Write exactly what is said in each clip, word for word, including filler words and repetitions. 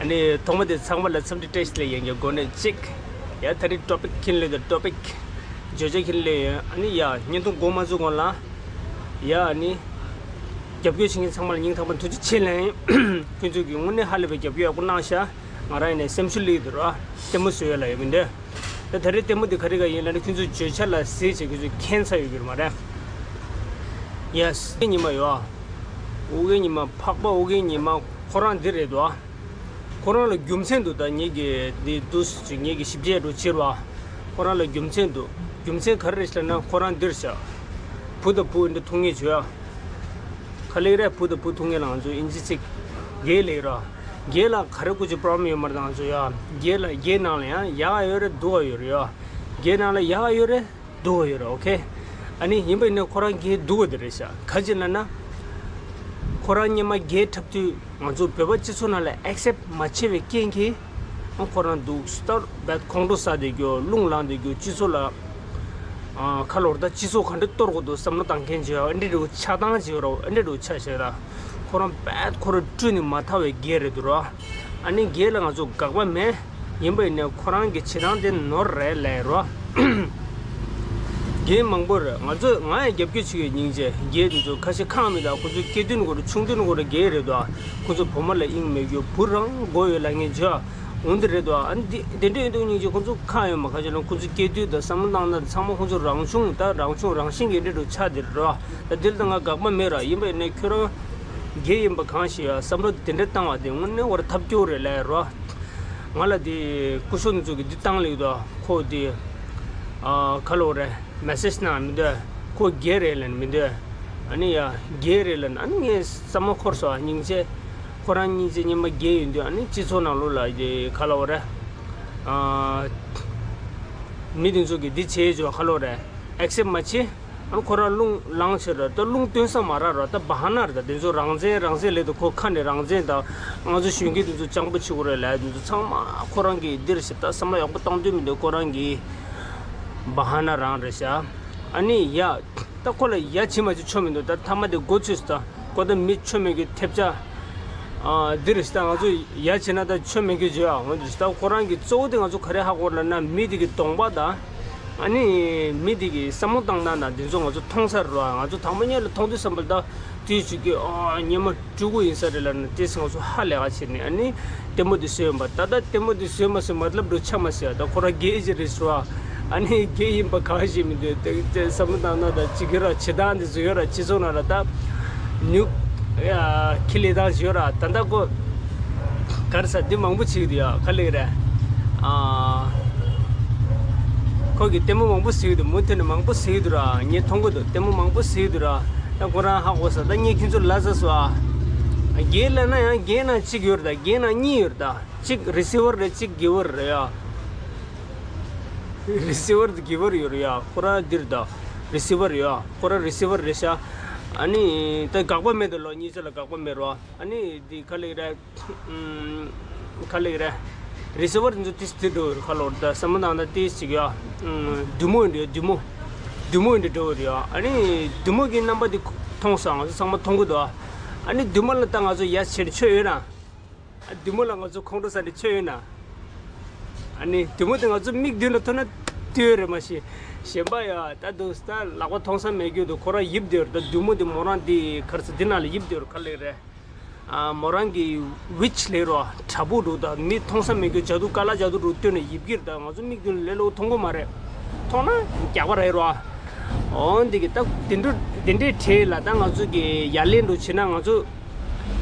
ཨ་ནི་ཐོག་མ་དེ་ཚང་མ་ལ་འཚམས་འདྲི་བཀྲ་ཤིས་བདེ་ལེགས་ཡིན་གྱི། འགོ་ནས་གཅིག་ཡ་ད་རེས་ཊོ་པིག་ཁྱེར་སླེབས་དང་། ཊོ་པིག་བརྗོད་བྱ་ཁྱེར་སླེབས་ཡོད། ཨ་ནི་ཡ་བརྙན་ཐུང་འགོ་མ་བཙུགས་གོང་ལ་ཡ་ཨ་ནི་རྒྱབ་སྐྱོར་བྱེད་མཁན་ཚང་མ་ལ་སྙིང་ཐག་པ་ཐུགས་རྗེ་ཆེ་ལན། ཁྱོད་ཚོས་ཀྱི་དངོས་གནས་ཧ་ལས་པའི་རྒྱབ་སྐྱོར་ཡག་པོ་གནང་ཤག་ང་རང་ཡིན་ནས་སེམས་ཤུགས་སླེབས་ཀྱི་འདུག་ར། ལྟད་མོ་བཟོ་ཡ་ལ་ཡོད་མི་འདུག་ད་ད་རེས་ལྟད་མོ་འདི་ག་རེ་ག་ཡིན་ལབ་ན། ཁྱོད་ཚོའི་བརྗོད་བྱ་ལ་གཟིགས་བྱས་ཁྱོད་ཚོས་མཁྱེན་ཚར་ཡོད་ཀྱི་རེད་མ་རེད། ཡ་ཨོ་རྒྱན་ཉི་མ་ཡོད། ཨོ་རྒྱན་ཉི་མ། འཕགས་པ་ཨོ་རྒྱན་ཉི་མ་ཁོ་རང་འདི་རེད་དོ། ཁོ་རང་ལ་རྒྱུ་མཚན་འདུག་ད་ངེད་ཀྱིས་འདི་འདུག་ཟེར་ངེད་ཀྱིས་ཞིབ་དཔྱད་འགྲོ་ཕྱིར་བ། ཁོ་རང་ལ་རྒྱུ་མཚན་འདུག་རྒྱུ་མཚན་ག་རེ་རེད་ཟེར་ན། ཁོ་རང་འདིར་བཞག་བུ་དང་བུ་འདི་ཐུག་ངེས་བྱོས་ཨ། ག་ལེ་རེད། བུ་དང་བུ་ཐུག་ངེས་ལ་ང་ཚོ་ཨིན་ཇི་ཚིག་གེ་ལེ་ར། གེ་ལ་ག་རེ་ཀུ་ཅི་པྲོབ་ལེམ་ཡོད་མ་རེད། ད་ང་ཚོ་ཡ་གེ་ལ་གེ་ནང་ལ་ཡང་ཡག་ཡོད་རེད། སྡུག་ཡོད་རེད་ཡ། གེ་ནང་ལ་ཡག་ཡོད་རེད། སྡུག་ཡོད་རེད། ཨོ་ཁེ། ཨ་ནི་ཡིན་པ་ཡིན་ན་ཁོ་རང་གེ་སྡུག་དེ་རེད་ཤག་ག་ཅི་ལབ་ན། ཁོ་རང་སྔོན་མ་གེ་འཁྲབ་དུས་ང་ཚོ་བོད་པ་སྤྱི་ཚོགས་ནང་ལ་ཨེག་སེབ་མ་བྱས་པའི་རྐྱེན་གྱིས་ཨ་ཁོ་རང་འདུག་སྟབས་བད་ཁོང་ཁྲོ་ཟ་བསྡད་རྒྱུ། རླུང་ལངས་བསྡད་རྒྱུ། སྤྱི་ཚོགས་ལ་ཨ་ཁ་ལོར་ད་སྤྱི་ཚོགས་ག་འདྲ་གཏོར་དགོས་འདུག་བསམ་བློ་བཏང་མཁན་བྱས་ཨ་འདྲ་འདྲ་བོ་ཆགས་སྡང་བྱས་རོ། ཨ་འདྲ་འདྲ་བོ་ཆགས་བྱས་ད་ཁོ་རང་བད་ཁོ་རང་བཀྲུས་ནས་མ་ཐར་བའི་གེ་རེད་འདུག་ར། ཨ་ནི་གེ་ལ་ང་ཚོ་དགག་པ་མེད། ཡིན་པ་ཡིན་ནའི་ཁོ་རང་གི་བྱེད་སྟངས་དེ་ནོར་རེད་ལབ་རོ། གེ་མང་པོ་རེད། ང་ཚོ་ང་ཡང་རྒྱབ་སྐྱོར་བྱེད་ཀྱི་སྙིང་རྗེ། གེ་དེ་ཚོ་ཁ་ཤས་ཁག་མེད་ད། ཁོ་ཚོ་སྐྱེ་དུས་ནས་ཁོ་རང་ཆུང་དུས་ནས་ཁོ་རང་གེ་རེད་དོ། ཁོ་ཚོ་བུ་མོ་ལ་དབྱིངས་མེད་རྒྱུ། བུ་རང་དགོས་ཡོད་ལབ་མཁན་བྱོས། འོ་འདི་རེད་དོ། ཨ་ནི་དེ་འདྲ་ཡིན་དུས་སྙིང་རྗེ། ཁོ་ཚོ་ཁག་ཡོད་མ། ཁ་ཤས་ལ་ཁོ་ཚོ་སྐྱེ་དུས་དང་བསམ་བློ་བཏང་ན་ཚང་མ་ཁོ་ཚོ་རང་བྱུང་ད་རང་བྱུང་རང་བཞིན་གྱི་འདྲ་འདྲ་ཆགས་བསྡད་རེད་རོ། ད་འདི་ལ་ད་ང་དགག་པ་མེད་ར། ཡིན་པ་ཡིན་ནའི་ཁྱོད་རང་གེ་ཡིན་པ་གང་ཞིག་ཡ་བསམ་བློ་དེ་འདྲ་བཏང་བ་དེ་དངོས་གནས་བར་ཐབས་སྐྱོ་རེད་ལབ་རོ། ང་ལ་དེ་སྐུ་ཞབས་ཚོ་གི་འདི་བཏང་ལེགས་དོ། ཁོ་དེ་ཨ་ཁ་ལོ་རེད། མེ་སེ་ཇི་གནང་མི་འདོད། ཁོ་གེ་རེད་ལབ་མི་འདོད། ཨ་ནི་ཡ་གེ་རེད་ལབ་ན་ཨ་ནི་ངས་བསམ་བློ་འཁོར་སོང་། སྙིང་རྗེ། ཁོ་རང་སྙིང་རྗེ་སྔོན་མ་གེ་ཡིན་དུས་ཨ་ནི་སྤྱི་ཚོགས་ནང་ལོགས་ལ་དེ་ཁ་ལོ་རེད། ཨ་མི་དེ་ཚོ་གི་འདི་བྱེད་ཆོག་ཁ་ལོ་རེད། ཨེག་སེབ་མ་བྱེད། ཨ་ནི་ཁོ་རང་རླུང་ལངས་ཕྱིར་ར། ད་རླུང་བཏོན་ས་མ་རག་ར། ད་བ་ཧ་ན་རེད། ད་དེ་ཚོ་རང་བཙན་རང་བཙན་ལབ་དུས་ཁོ་ཁ་ནས་རང་བཙན་དང་ང་ཚོ་གཞོན་སྐྱེས་དེ་ཚོ་སྤྱང་པོ་བྱེད་དགོས་རེད་ལབ། དེ་ཚོ་ཚང་མ་ཁོ་རང་གིས་འདིར་ཞིབ་ད་བསམ་བློ་ཡག་པོ་བཏང་འདོད་མི་འདུག་ཁོ་རང་གིས་བ་ཧ་ན་རང་རེད་ཤག་ཨ་ནི་ཡ་ད་ཁོ་ལ་ཡ་བྱེད་མ་བྱེད་ཆོ་མི་འདུག་ད་ཐ་མ་དེ་འགོ་ཚུགས་སོང་། ད་ཁོ་ད་མི་ཆོ་མེད་ཀྱི་ཐེབས་ཆག་ཨ་འདིར་ཞིབ་ད་ང་ཚོ་ཡ་བྱེད་ན་ད་ཆོ་མེད་ཀྱི་བྱེད་ཨ། འོན་ཏེ་ཞིབ་ད་ཁོ་རང་གི་གཙོ་བོ་དེ་ང་ཚོ་ག་རེ་ཧ་གོ་ལབ་ན་མི་དེ་གི་གདོང་པ་དང་། ཨ་ནི་མི་དེ་གི་བསམ་བློ་བཏང་སྟངས་དང་དེ་ཚོ་ང་ཚོ་མཐོང་ས་རེད་ར། ང་ཚོ་དང་པོ་ཉིད་ལ་མཐོང་དུས་ཙམ་པ་ལ་ད་དུས་གཅིག་གི་ཨ་སྔོན་མ་སྤྲུལ་སྐུ་ཡིན་ས་རེད་ལབ་ནས་དེ་ང་ཚོ་ཧ་ལས་ཀ་བྱས་ནས་ཨ་ནི་ལྟད་མོ་དེ་བཟོས་ཡོང་པ། ད་ལྟ་ལྟད་མོ་དེ་བཟོས་མ་བཟོས་མ་ལབ་འགྲོ་ཆ་མ་ཟེར་ཡ། ད་ཁོ་རང་གེ་ཅིག་རེད་ཟེར་བ། ཨ་ནི་གེ་ཡིན་པ་གང་ཞིག་མི་འདུག་དེ་དེ་བསམ་བློ་བཏང་ན་ད་ཅིག་གི་ར་བྱེད་སྟངས་དེ་བཟོས་ཡོད་ར། སྤྱི་ཚོགས་ནང་ལ་ད་ནུ་ཡ་ཁི་ལི་སྟངས་བཟོས་ཡོད་ར། ད་ལྟ་ཁོ་ག་རེ་ཟ་འདི་མང་པོ་བྱེད་ཀྱི་འདུག་ཡ། ག་ལེ་རེད། ཨ། ཁོ་གིས་ལྟད་མོ་མང་པོ་གཟིགས་འདུག་མུ་མཐུད་ནས་མང་པོ་གཟིགས་འདུག་ར། ངས་མཐོང་གི་འདུག་ལྟད་མོ་མང་པོ་གཟིགས་འདུག་ར། ད་ཁོ་རང་ཧ་གོ་ས། ད་ངས་ཁྱོད་ཚོ་ལབ་ཚར་སོང་ཨ། གེ་ལབ་ན་ཡང་གེ་ནང་གཅིག་ཡོད་རེད། ད་གེ་ནང་གཉིས་ཡོད་རེད། ད་གཅིག་རི་སི་ཝར་རེད། གཅིག་གི་ཝར་རེད་ཡ། རི་སི་ཝར་དང་གི་ཝར་ཡོད་རེད་ཡ། ཁོ་རང་འདིར་ད་རི་སི་ཝར་ཡོད་ཡ། ཁོ་རང་རི་སི་ཝར་རེད་ཤག་ཨ་ནི་ད་དགག་པ་མེད་དོ། ལོ་གཉིས་ཆ་ལ་དགག་པ་མེད་རོ། ཨ་ནི་འདི་ག་ལེ་རེད། ཨུམ། ག་ལེ་རེད། རི་སི་ཝར་འདི་ཚོ་ཏིས་ཏི་འགྲོ་རེད། ཁ་ལོར་ད་བསམ་བློ་བཏང་ན་ཏིས་ཅིག་ཡ། ཨུམ། བདུད་མོ་འདྲ་བདུད་མོ། བདུད་མོ་འདྲ་འགྲོ་རེད་ཡ། ཨ་ནི་བདུད་མོ་གི་རྣམ་པ་འདི་མཐོང་སོང་། ང་ཚོ་ཚང་མ་མཐོང་གི་འདུག་ཨ་ནི་བདུད་མོ་ལ་ད་ང་ཚོ་ཡ་བྱེད་ཆོད་ཡོད་ན། ཨ་བདུད་མོ་ལ་ང་ཚོ་ཁོང་ཁྲོ་ཟ་འདྲ་ཆོད་ཡོད་ན། ཨ་ནི་བདུད་མོ་དེ་ང་ཚོ་མིག་མདུན་ལ་ཐོན་ན་ལྟོས་རེད་མ་གཞི། གཞན་པ་ཡ་ད་འདུག་ད་ལག་པ་མཐོང་ས་མེད་རྒྱུ་འདུག་ཁོ་རང་ཡིབ་བསྡད་ཡོད་རེད། ད་བདུད་མོ་དེ་མོ་རང་དེ་ག་རེ་ཟེར་འདི་ནང་ལ་ཡིབ་བསྡད་ཡོད་རེད། ག་ལེ་རེད། ཨ་མོ་རང་གི་ཝིཆ་ལབ་རོ། དྲ་འབུ་འདྲ་ད་མི་མཐོང་ས་མེད་རྒྱུ་ཇ་དུ་ཀ་ལ་ཇ་དུ་འདྲ་བཏོན་ནས་ཡིབ་ཀྱི་རེད། ད་ང་ཚོ་མིག་མདུན་ལ་ལོ་མཐོང་གི་མ་རེད། མཐོང་ན་རྒྱག་པ་རེད་རོ། འོ་འདི་གི་ད་དེ་འདྲ་དེ་འདྲའི་གྲས་ལ་ད་ང་ཚོ་གི་ཡ་ལན་འདྲ་བྱེད་ན་ང་ཚོ་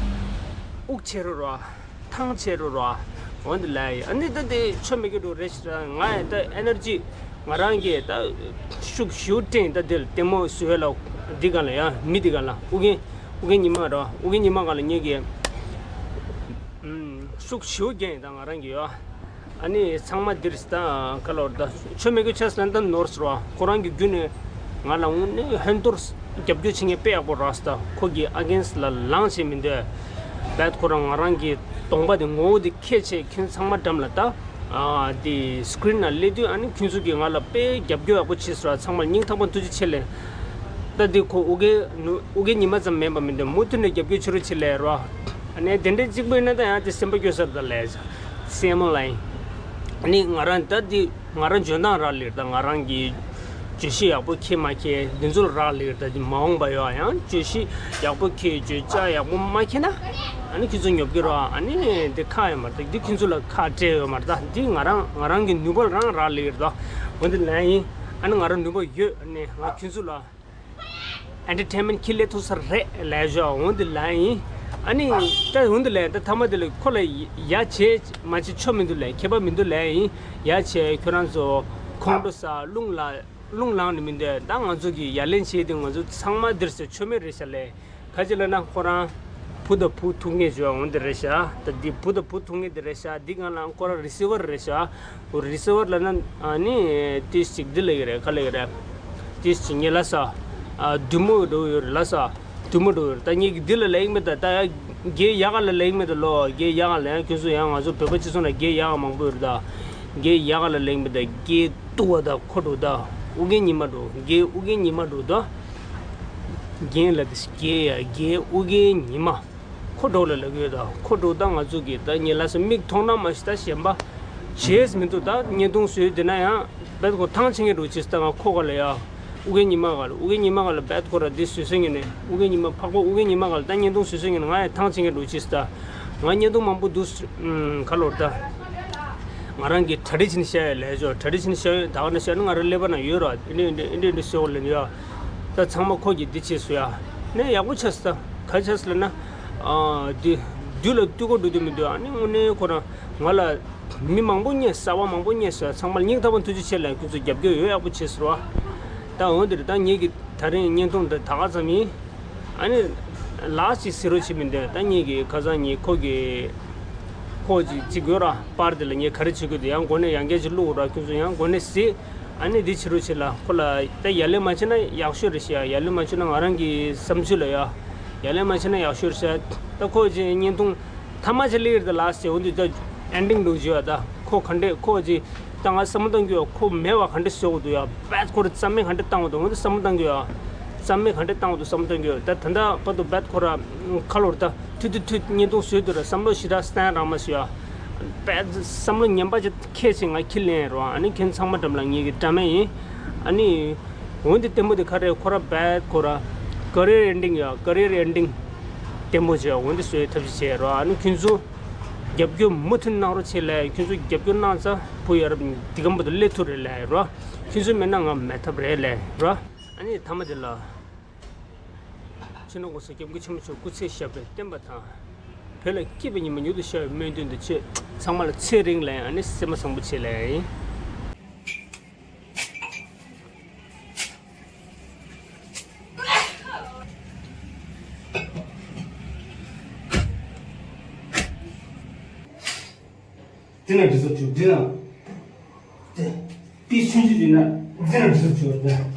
དབུགས་ཆད་རོ་རོ། ཐང་ཆད་རོ་རོ། འོ་འདི་ལ་ཡི་ཨ་ནི་ད་དེ་ཆོ་མེད་རྒྱུ་འདྲ་རེད་ཤག་ང་ཡི་ད་ཨེ་ནར་ཇི་ང་རང་གི་ད་ཤུགས་ཞེ་པོ་སྤྲད། ད་དེ་ལ་ལྟད་མོ་བཟོ་ཡ་ལ་འདི་ག་ལ་ཡ་མི་འདི་ག་ལ་ཨོ་རྒྱན་ཨོ་རྒྱན་ཉི་མ་རོ། ཨོ་རྒྱན་ཉི་མ་ག་ལ་ངེད་ཀྱི་ཨུམ་ཤུགས་ཞེ་པོ་རྒྱག་ཡིན་ད་ང་རང་གི་ཡོ། ཨ་ནི་ཚང་མ་འདིར་ད་ག་ལ་བར་ད་ཆོ་མེད་རྒྱུ་ཆ་སན་ད་ནོར་སོང་རོ། ཁོ་རང་གི་རྒྱུ་ནས་ང་ལ་དངོས་གནས་ཧོན་ཏོར་རྒྱབ་སྐྱོར་བྱེད་མཁན་དཔེ་ཡག་པོ་རག་སོང་། ད་ཁོ་གི་ཨ་གེན་སི་ལ་ལངས་བྱེད་མི་འདོད། བད་ཁོ་རང་ང་རང་གི་གདོང་པ་དེ་ངོ་བོ་དེ་ཁྱད་ཆེ། ཁྱོད་ཚང་མ་འགྲམ་ལ་ད་ཨ་དེ་སི་ཀི་རིན་ན་སླེབས་དུས་ཨ་ནི་ཁྱོད་ཚོ་གིས་ང་ལ་དཔེ་རྒྱབ་སྐྱོར་ཡག་པོ་བྱས་སོང་ར། ཚང་མ་སྙིང་ཐག་པ་ཐུགས་རྗེ་ཆེ་ལེ། ད་དེ་ཁོ་ཨོ་རྒྱན་ནུ་ཨོ་རྒྱན་ཉི་མ་ཙམ་མིན་པ་མི་འདུག་མུ་མཐུད་ནས་རྒྱབ་སྐྱོར་བྱེད་རོགས་བྱེད་ལེ་ར། ཨ་ནི་དེ་འདྲའི་གཅིག་པུ་ཡིན་ན་ད་ཡང་དེ་སེམས་པ་སྐྱོ་ས་རེད། ད་ལས་སེམས་མ་ལ་ཡིན། ཨ་ནི་ང་རང་ད་དེ་ང་རང་འཇོན་ཐང་རག་ལས་རེད། ད་ང་རང་གི་བརྗོད་གཞི་ཡག་པོ་འཁྱེར་མ་འཁྱེར་འདི་ཚོ་ལ་རག་ལས་རེད། ད་དེ་མ་འོངས་པ་ཡོད་ཡང་བརྗོད་གཞི་ཡག་པོ་འཁྱེར་བརྗོད་བྱ་ཡག་པོ་མ་འཁྱེར་ན་ཨ་ནི་ཁྱེད་ཚོ་ཉོབ་ཀྱི་རེད། ཨ་ནི་དེ་ཁག་ཡོད་མ་རེད། ད་འདི་ཁྱེད་ཚོ་ལ་ཁག་སྤྲད་ཡོད་མ་རེད། ད་འདི་ང་རང་ང་རང་གི་ནུས་པ་རང་རག་ལས་རེད། ད་འོན་ཏེ་ལན་ཡིན། ཨ་ནི་ང་རང་ནུས་པ་ཡོད། ཨ་ནི་ང་ཁྱེད་ཚོ་ལ་ཨེན་ཊར་ཊེན་མེན་ཊི་ཁྱེར་ལས་ཐུབ་ས་རེད་ལབ་ཞོག་འོན་ཏེ་ལན་ཡིན། ཨ་ནི་ད་འོན་ཏེ་ལན་ད་ཐ་མ་དེ་ལ་ཁོ་ལ་ཡ་བྱེད་མ་བྱེད་ཆོ་མི་འདུག་ལན་ཁྱད་པར་མི་འདུག་ལན་ཡིན། ཡ་བྱེད་ཁྱོད་རང་ཚོ་ཁོང་ཁྲོ་ཟ་རླུང་ལ་རླུང་ལངས་ནས་མི་འདུག་ད་ང་ཚོ་གི་ཡ་ལན་བྱེད་དེ་ང་ཚོ་ཚང་མ་འདིར་ཟེར་ཆོ་མེད་རེད་ཤག་ལན། ག་ཅི་ལབ་ན་ཁོ་རང་བུ་དང་བུ་ཐུག་མཁན་བྱོས་འོང་དེ་རེད་ཤག་ད་འདི་བུ་དང་བུ་ཐུག་མཁན་དེ་རེད་ཤག་འདི་སྒང་ལ་ཁོ་རང་རི་སི་ཝར་རེད་ཤག་འོ་རི་སི་ཝར་ལབ་ན་ཨ་ནི་ཏིས་ཅིག་འདི་ལ་ཡོད་རེད། ག་ལ་ཡོད་རེད། ཏིས་ཅིག་ངས་ལབ་ས། ཨ་བདུད་མོ་འགྲོ་ཡོད་རེད་ལབ་ས། བདུད་མོ་འགྲོ་ཡོད་རེད། ད་ངས་ཀྱི་འདི་ལ་ལབ་ཡིན་མེད། ད་ད་ཡ་རྒྱའི་ཡ་ག་ལ་ལབ་ཡིན་མེད། ད་ལོ་རྒྱའི་ཡ་ག་ལ་ཡང་ཁྱོད་ཚོ་ཡང་ང་ཚོ་བོད་པ་སྤྱི་ཚོགས་ན་རྒྱའི་ཡ་ག་མང་པོ་ཡོད་རེད། ད་རྒྱའི་ཡ་ག་ལ་ལབ་ཡིན་མེད། ད་རྒྱའི་ཏུ་བ་ད་ཁོ་འགྲོ་ད་ཨུ་རྒྱན་ཉི་མ་འགྲོ། རྒྱའི་ཨུ་རྒྱན་ཉི་མ་འགྲོ་ད། རྒན་ལ་དེ་རྒྱའི་ཡ་རྒྱའི་ཨུ་རྒྱན་ཉི་མ། ཁོ་འགྲོ་ལ་ལབ་ཡོད། ད་ཁོ་འགྲོ་ད་ང་ཚོ་གི་ད་ངས་ལབ་ས་མིག་མཐོང་ན་མ་ཤི་ད་གཞན་པ་བྱས་མི་འདུག་ད་བརྙན་ཐུང་བཟོས་དེ་ན་ཡང་བེད་ཁོ་ཐང་ཆད་མཁན་འགྲོ་ཅིས་ད་ང་ཁོ་ག་ལ་ཡ་ཨུ་རྒྱན་ཉི་མ་ག་ལ་ཨུ་རྒྱན་ཉི་མ་ག་ལ་བེད་ཁོ་ར་འདི་བཟོས་སོང་ངས་ནས་ཨུ་རྒྱན་ཉི་མ་ཕག་པ་ཨུ་རྒྱན་ཉི་མ་ག་ལ་ད་བརྙན་ཐུང་བཟོས་སོང་ངས་ནས་ང་ཡང་ཐང་ཆད་མཁན་འགྲོ་ཅིས་ད་ང་བརྙན་ཐུང་མང་པོ་འདུག་ག་ལོར་ད་ང་རང་གི་གྲ་སྒྲིག་བྱས་ནས་བཤད་ཡ་ལས་ཆོག་གྲ་སྒྲིག་བྱས་ནས་བཤད་ཡ་ད་ག་ན་བཤད་ན་ང་རང་ཀླད་པ་ན་ཡོད་ར་འདི་འདི་འདི་འདི་བཟོས་ག་ལ་ཡ་ད་ཚང་མ་ཁོ་གི་འདི་བྱས་སོ་ཡ་ནས་ཡག་པོ་ཆགས་སོ་ད་ག་ཆགས་སོ་ལ་ན། ཨ་དེ་དུས་ལ་དུས་གོ་འགྲོ་དུས་མི་འདུག་ཨ་ནི་དངོས་གནས་ཁོ་རང་ང་ལ་མི་མང་པོ་རྙེད། གསར་པ་མང་པོ་རྙེད་སོང་། ཚང་མ་ལ་སྙིང་ཐག་པ་ཐུགས་རྗེ་ཆེ་ལབ། ཁྱོད་ཚོ་རྒྱབ་སྐྱོར་ཡོད་ཡག་པོ་བྱས་སོང་བ། ད་འོན་ཏེ་ད་ངེད་ཀྱི་ད་རིང་བརྙན་ཐུང་འདི་ད་ག་ཙམ་ཡིན། ཨ་ནི་ལགས་ཅིག་ཟེར་རོགས་བྱེད་མི་འདོད། ད་ངེད་ཀྱི་ཁ་སང་ཉིན་ཁོ་གི་ཁོ་ཅིག་ཅིག་ཡོད་ར་པར་དེ་ལ་ངས་ག་རེ་བྱེད་དགོས་དེ་ཡང་འགོ་ནས་ཡང་བསྐྱར་ཅིག་བླུགས་ར། ཁྱོད་ཚོ་ཡང་འགོ་ནས་གཟིགས། ཨ་ནི་འདི་བྱེད་རོགས་བྱེད་ལ་ཁོ་ལ་ད་ཡ་ལན་མ་བྱེད་ན་ཡག་ཤོས་རེད་ཤག་ཡ་ལན་མ་བྱེད་ན་ང་རང་གི་བསམ་ཚུལ་ལ་ཡ། ཡ་ལན་མ་བྱེད་ན་ཡག་ཤོས་རེད་ཤག་ད་ཁོ་ཅིག་བརྙན་ཐུང་ཐ་མ་ཅིག་སླེབས་ཡོད་ད་ལགས་ཟེར། འོ་འདི་ད་ཨེན་ཌིང་འདུག་བྱེད་བ། ད་ཁོ་ག་འདྲས་ཁོ་ཅིག་ད་ང་བསམ་བློ་བཏང་རྒྱུ་ཡ། ཁོ་མེད་བ་ག་འདྲས་བཟོ་དགོས་འདུག་ཡ། བེད་ཁོ་ར་རྩ་མེད་ག་འདྲས་བཏང་དགོས་འདུག་འོ་འདི་བསམ་བློ་བཏང་རྒྱུ་ཡ། རྩ་མེད་ག་འདྲས་བཏང་དགོས་འདུག་བསམ་བློ་བཏང་རྒྱུ་ཡ། ད་ད་ལྟ་བར་དུ་བེད་ཁོ་ར་ཁ་ལོར་ད་ཐུ་ཐུ་ཐུ་བརྙན་ཐུང་བཟོས་འདུག་ར། བསམ་བློ་ཞེ་དྲག་བཏང་རག་མ་སོང་ཡ། བེད་བསམ་བློ་ངན་པ་ཅིག་ཁྱེད་ཚོས་ང་ཁྱི་ལེན་རོགས། ཨ་ནི་ཁྱེད་ཚང་མ་འགྲམ་ལ་ངེད་ཀྱི་འདྲ་མེད་ཡིན། ཨ་ནི་འོན་ཏེ་ལྟད་མོ་དེ་ག་རེ་ཁོ་ར་བེད་ཁོ་ར་ཀེ་རི་ཡར་ཨེན་ཌིང་ཡ། ཀེ་རི་ཡར་ཨེན་ཌིང་ལྟད་མོ་བྱས་འོན་ཏེ་བཟོས་ཐབས་ཤིག་བྱས་རོགས། ཨ་ནི་ཁྱེད་ཚོ་རྒྱབ་སྐྱོར་མུ་མཐུད་གནང་རོགས་བྱེད་ལ། ཁྱེད་ཚོ་རྒྱབ་སྐྱོར་གནང་ཙང་བུ་ཡ་རབས་འདི་གམ་པོ་དེ་སླེབས་ཐུབ་རེད་ལ་རོགས། ཁྱེད་ཚོ་མེད་ན་ང་མེད་ཐབས་རེད་ལ་རོགས། ཨ་ནི་ཐ་མ་དེ་ལ། སྤྱི་ནོར་༸གོང་ས་༸སྐྱབས་མགོན་ཆེན་པོ་མཆོག་སྐུ་ཚེ་ཞབས་པད་བརྟན་པ་དང་། བོད་ལ་སྐྱིད་པའི་ཉི་མ་མྱུར་དུ་ཤར་བའི་སྨོན་འདུན་དང་བཅས། ཚང་མ་ལ་ཚེ་རིང་ལ་ཡང་ཨ་ནི་སེམས་པ་བཟང་པོ་བྱེད་ལ་ཡིན། དེ་ན་འདི་ཚོ་བྱུང་འདི་ན། དེ་པི་ཆུང་ཆུང་ཡིན་ན་འདི་ན་འདི་ཚོ་བྱུང་།